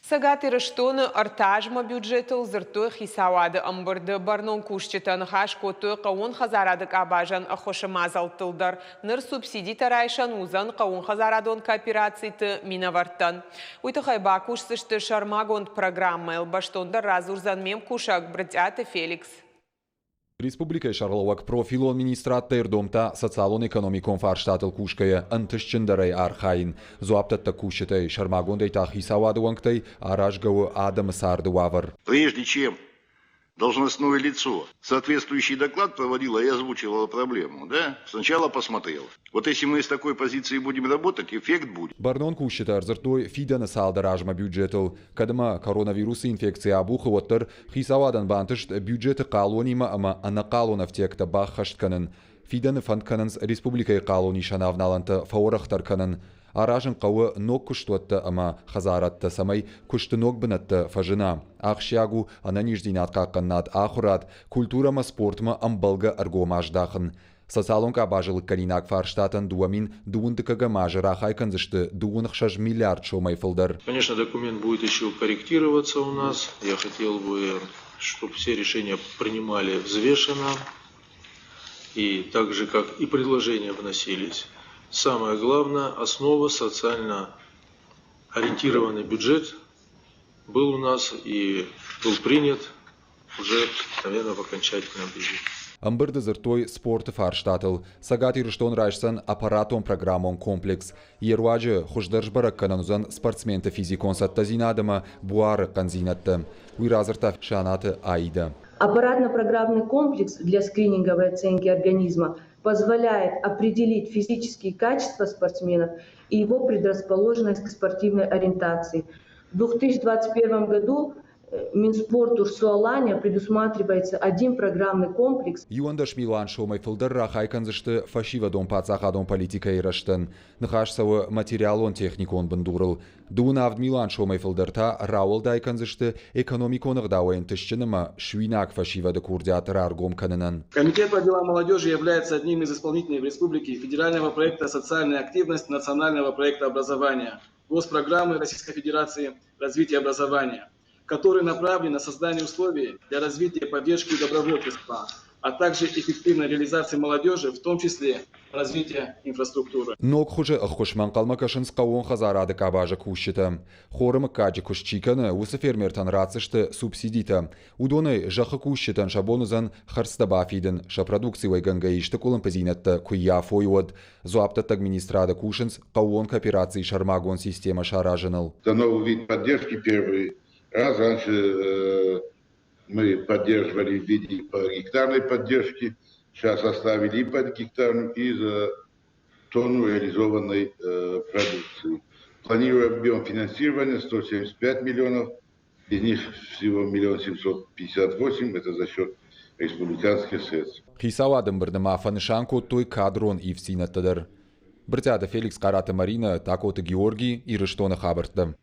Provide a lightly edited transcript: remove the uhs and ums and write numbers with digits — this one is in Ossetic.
Цӕгат Ирыстоны ӕртӕ азмӕ бюджетыл дзырдтой хицауады ӕмбырды. Бӕрнон кусджытӕ ныхас кодтой хъӕууон хӕдзарады къабазӕн ӕххуысы мадзӕлттыл дӕр. Ныр субсидитӕ райсӕн уыдзӕн хъӕууонхӕдзарадон кооперациты минӕвӕрттӕн. Уый тыххӕй бакусдзысты сӕрмагонд программӕйыл. Бӕстондӕр радзурдзӕн ме мкусӕг Брытъиаты Феликс. Республикӕйы сӕргълӕууӕг профилон министрадтӕй ӕрдомдта социалон-экономикон фарстатыл кусгӕйӕ ӕнтыстджындӕрӕй архайын. Дзуапдӕттӕг кусджытӕй, сӕрмагондӕй та хицауады уӕнгтӕй аразгӕ у адӕмы царды уавӕр. Прежде чем должностное лицо соответствующий доклад проводило и озвучивало проблему, да, сначала посмотрел. Вот если мы с такой позиции будем работать, эффект будет. Бӕрнон кусджытӕ ӕрдзырдтой фидӕны цалдӕр азмӕ бюджетыл. Кӕд ӕмӕ коронавирусы инфекци абухы, уӕддӕр хицауадӕн бантыст бюджеты хъалонимӕ ӕмӕ ӕнӕхъалон ӕфтиӕгтӕ баххӕст кӕнын. Фидӕны фӕнд кӕнынц республикӕйы хъалонисӕн авналӕнтӕ фӕуӕрӕхдӕр кӕнын. Аразын хъӕуы ног куыстуӕттӕ ӕмӕ хӕдзарадтӕ, цӕмӕй куысты ног бынӕттӕ фӕзына. Ахсджиаг у ӕнӕниздзинад хъахъхъӕнынад, ахуырад, культурӕ ӕмӕ спортмӕ ӕмбӕлгӕ ӕргом аздахын. Социалон къабазы лыггӕнинаг фарстатӕн 2000 дыккӕгӕм азы рахай кӕндзысты 26 миллиард сомӕй фылдӕр. Конечно, документ будет еще корректироваться у нас. Я хотел бы, чтобы все решения принимали взвешенно и так же, как и предложения вносились. Самое главное, основа социально ориентированный бюджет был у нас и был принят уже, наверное, в окончательном виде. Ӕмбырды дзырдтой спорты фарстатыл. Цӕгат Ирыстон райсдзӕн аппаратон-программон комплекс. Йе руаджы хуыздӕр сбӕрӕг кӕнӕн уыдзӕн спортсменты физикон цӕттӕдзинад ӕмӕ буары хъӕндзинӕдтӕ. Уый радзырдта Санаты Аидӕ. Аппаратно-программный комплекс для скрининговой оценки организма позволяет определить физические качества спортсменов и его предрасположенность к спортивной ориентации. В 2021 году Минспорт РЦИ-Алания предусматривается один программный комплекс. 11 милуан сомӕй фылдӕр рахай кӕндзысты фӕсивӕдон паддзахадон политикӕйы рӕзтӕн. Ныхас цӕуы материалон-техникон бындурыл. 27 милуан сомӕй фылдӕр та рауӕлдай кӕндзысты экономикон ӕгъдауӕй ӕнтыстджын ӕмӕ суинаг фӕсивӕды курдиат раргом кӕнынӕн. Комитет по делам молодежи является одним из исполнителей в республике федерального проекта «Социальная активность» национального проекта образования госпрограммы Российской Федерации развития образования, который направлен на создание условий для развития поддержки добровольчества, а также эффективной реализации молодежи, в том числе развития инфраструктуры. Ног хуызы ӕххуысмӕ ӕнхъӕлмӕ кӕсынц хъӕууон хӕдзарады къабазы кусджытӕ. Хоры мыггаджы куыст чи кӕны, уыцы фермертӕн ратдзысты субсидитӕ. Уыдонӕй зӕххы кусджытӕн сӕ бон уыдзӕн хӕрдзтӕ бафидын, сӕ продукци уӕйгӕнгӕ исты къуылымпыдзинӕдтӕ куы ййафой, уӕд. Дзуапдӕттӕг министрады кусынц хъӕууон кооперацийы сӕрмагонд системӕ саразыныл. Это новый вид поддержки первый раз. Раньше мы поддерживали в виде гектарной поддержки, сейчас оставили и под гектарную, и за тонну реализованной продукции. Планируем объем финансирования 175 миллионов, из них всего 1 758 – это за счет республиканских средств. Хицауады ӕмбырды ма фӕнысан кодтой кадрон ивддзинӕдтӕ дӕр. Брытъиаты Феликс, Хъараты Маринӕ, Такоты Георгий, Ирыстоны хабӕрттӕ.